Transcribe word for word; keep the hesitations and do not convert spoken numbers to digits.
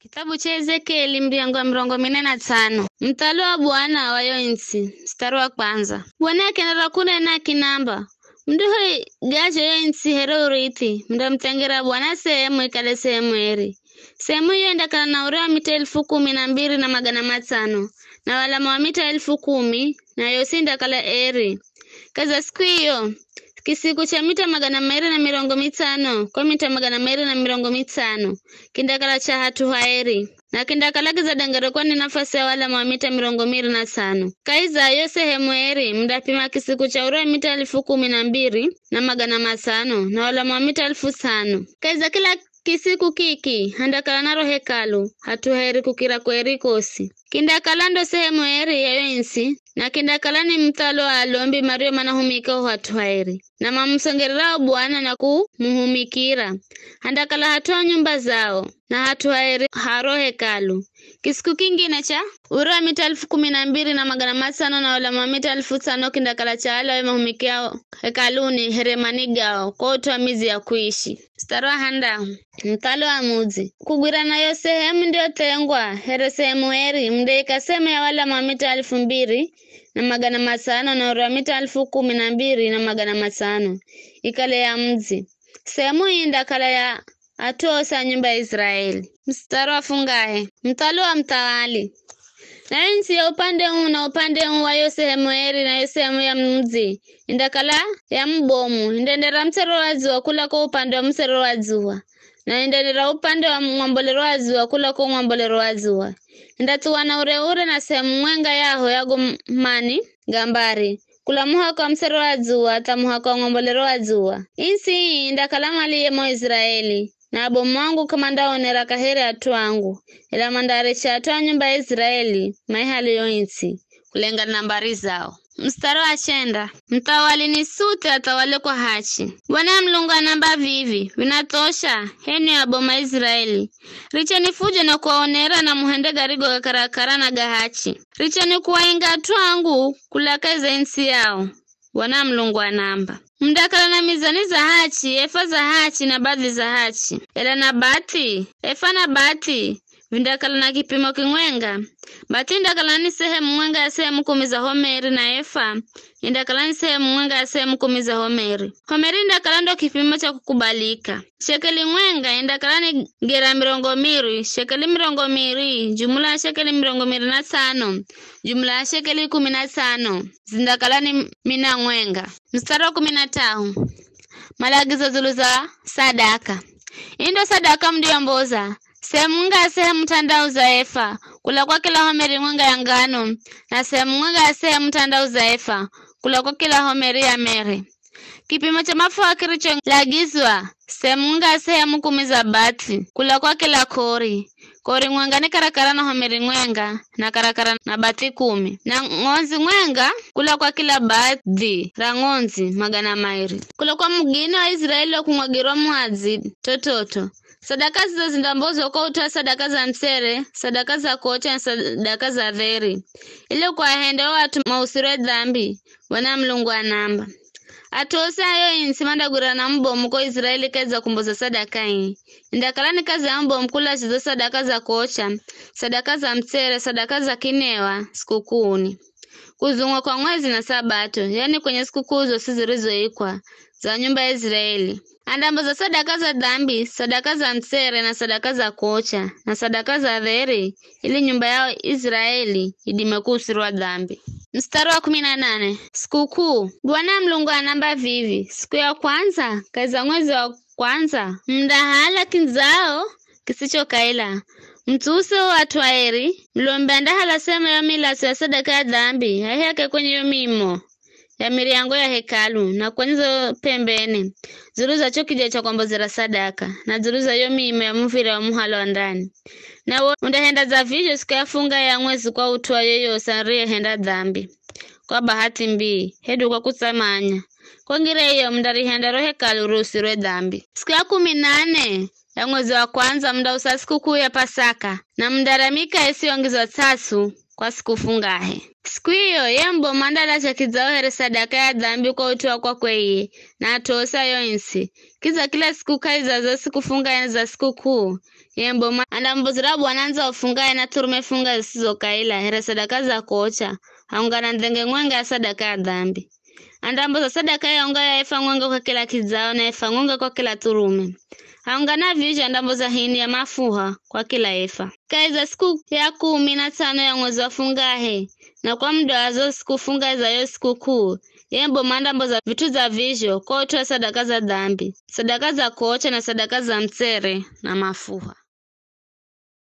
Kitabu cha Ezekieli, muryango wa mirongo mine na tsano. Muthalo wa Bwana wa yo ntsi, mstari wa kwanza. Bwana akienderera kunena akinamba, "Munduhe igaje yo ntsi here urithi, mundamuthengera Bwana sehemu ikale sehemu eri. Sehemu iyo indakala na ure wa mita elfu kumi na mbiri na magana matsano, na walama wa mita elfu kumi, na yosi indakala eri. Kahi za siku iyo, kisiku cha mita magana mairi na mirongo mitsano kwa mita magana mairi na mirongo mitsano kindakala cha hat'u haeri, na kindakala kidzadengerekwa ni nafasi ya walama wa mita mirongo miri na tsano. Kahi za yo sehemu eri, mundapima kisiku cha ure wa mita elfu kumi na mbiri na magana matsano, na walama wa mita elfu tsano. Kahi za kila kisiku kiki handakala na ro hekalu, hat'u haeri kukira ko eri kosi. Kindakala ndo sehemu eri ya yo ntsi, na kindakala ni muthalo wa alombi mario manahumika ho hat'u haeri, na mamusengererao Bwana na kumuhumikira. Handakala hat'u ha nyumba zao, na hat'u haeri ha ro hekalu. Kisiku kingine cha ure wa mita elfu kumi na mbiri na magana matsano na ulama wa mita elfu tsano kindakala cha alawe mahumikiao hekaluni here manigao ko ut'u wa midzi ya kuishi. Mstari wa handahu, muthalo wa mudzi. Kugwirana yo sehemu ndiyotengwa here sehemu eri, mundeika sehemu ya walama wa mita elfu mbiri na magana matsano na ure wa mita elfu kumi na mbiri na magana matsano ikale ya mudzi. Sehemu ii indakala ya at'u osi a nyumba ya Israeli. Mstari wa fungahe, muthalo wa muthawali. Nayo ntsi ya upande uu na upande uu wa yo sehemu eri na yo sehemu ya mudzi indakala ya mubomu, indaendera musero wa dzuwa kula ko upande wa musero wa dzuwa, na indaendera upande wa mwambolero wa dzuwa kula ko mwambolero wa dzuwa. Indathuwa na ure-ure na sehemu mwenga yaho ya gomani ga mbari, kula muhaka wa musero wa dzuwa hatha muhaka wa mwambolero wa dzuwa. Ii ntsi ii indakala maliye mo Iziraeli, na abomu angu k'amandaonera kaheri at'u angu, ela mandaarecha at'u a nyumba ya Iziraeli maihale yo ii ntsi kulengana na mbari zao. Mstari wa chenda, muthawali ni suthi athawale kwa hachi. Bwana Mulungu anamba vivi, "Vinathosha, h'enwi abomu a Iziraeli. Richeni fujo na kuwaonera na muhende garigo ga karakara na ga hachi. Richeni kuwainga at'u angu kula kahi za ntsi yao," Bwana Mulungu anamba. Mundakala na mizani za hachi, efa za hachi na bathi za hachi. Ela na bathi, efa na bathi, vindakala na kipimo kimwenga. Bathi indakala ni sehemu mwenga ya sehemu kumi za homeri, na efa indakala ni sehemu mwenga ya sehemu kumi za homeri. Homeri indakala ndo kipimo cha kukubalika. Shekeli mwenga indakala ni gera mirongo miri, shekeli mirongo miri, jumula ya shekeli mirongo miri na tsano, jumula ya shekeli kumi na tsano, zindakala ni mina mwenga. Mstari wa kumi na tahu. Malagizo dzulu za sadaka. Ii ndo sadaka mundiyomboza, sehemu mwenga ya sehemu tandau za efa, kula kwa kila homeri mwenga ya ngano, na sehemu mwenga ya sehemu tandau za efa, kula kwa kila homeri ya mere. Kipimo cha mafua kiricholagizwa, sehemu mwenga ya sehemu kumi za bathi, kula kwa kila kori. Kori mwenga ni karakara na homeri mwenga, na karakara na bathi kumi. Na ng'ondzi mwenga, kula kwa kila bathi ra ng'ondzi magana mairi. Kula kwa mugina wa Iziraeli wa kumwagirwa mwadzi tototo. Sadaka zizo zindambozwa kwa ut'u wa sadaka za mtsere, sadaka za kocha na sadaka za dheri, ili kuahenda o at'u mausirwe dhambi, Bwana Mulungu anamba. At'u osi a yo ntsi mandagwirana mubomu ko Iziraeli kahi za kumboza sadaka ii. Indakala ni kazi ya mubomu kula zizo sadaka za kocha, sadaka za mtsere, sadaka za kinewa, sikukuuni. Kuzungwa kwa mwezi na Sabato, yani kwenye sikukuu zosi zirizoikwa za nyumba ya Iziraeli. Andamboza sadaka za dhambi, sadaka za mtsere na sadaka za kocha, na sadaka za dheri, ili nyumba ya Iziraeli idime kuusirwa dhambi. Mstari wa kumi na nane. Sikukuu. Bwana Mulungu anamba vivi, siku ya kwanza, kahi za mwezi wa kwanza, mundahala kindzao kisichokaila. Mutsuse o at'u aeri, mulombe andahala sehemu ya milatso ya sadaka ya dhambi, aihake kwenye yo miimo ya miryango ya hekalu, na kwenye zo p'embeni, dzulu za cho kija cha kwambozera sadaka, na dzulu za yo miimo ya muv̱ira wa muhalo wa ndani. Nawe undahenda dza vizho siku ya funga ya mwezi kwa ut'u wa yeyosi ariyehenda dhambi, kwa bahathi mbii, hedu kwa kutsamanya. Kwa ngira iyo mundarihenda ro hekalu riusirwe dhambi. Siku ya kumi na nne ya mwezi wa kwanza mundausa sikukuu ya Pasaka, na mundarya mikahe isiyongizwa ts'ats'u kwa siku fungahe. Siku iyo, ye mubomu andalacha kidzao here sadaka ya dhambi kwa ut'u wa kwakwe iye, na at'u osi a yo ntsi. Kidza kila siku kahi za zo siku fungahe za sikukuu, Yembo ma-, andambozera Bwana andza ufungaye na thurume funga zisizokaila, here sadaka za kuocha, haungana ndhenge mwenga ya sadaka ya dhambi. Andamboza sadaka ya unga ya efa mwenga kwa kila kidzao na efa mwenga kwa kila thurume. Haungana vizho andamboza hini ya mafuha kwa kila efa. Kahi za siku ya kumi na tsano ya mwezi wa fungahe, na kwa muda wa zo siku fungahe za yo sikukuu, yembo ma andamboza vit'u dza vizho kwa ut'u wa sadaka za dhambi, sadaka za kuocha na sadaka za mtsere na mafuha.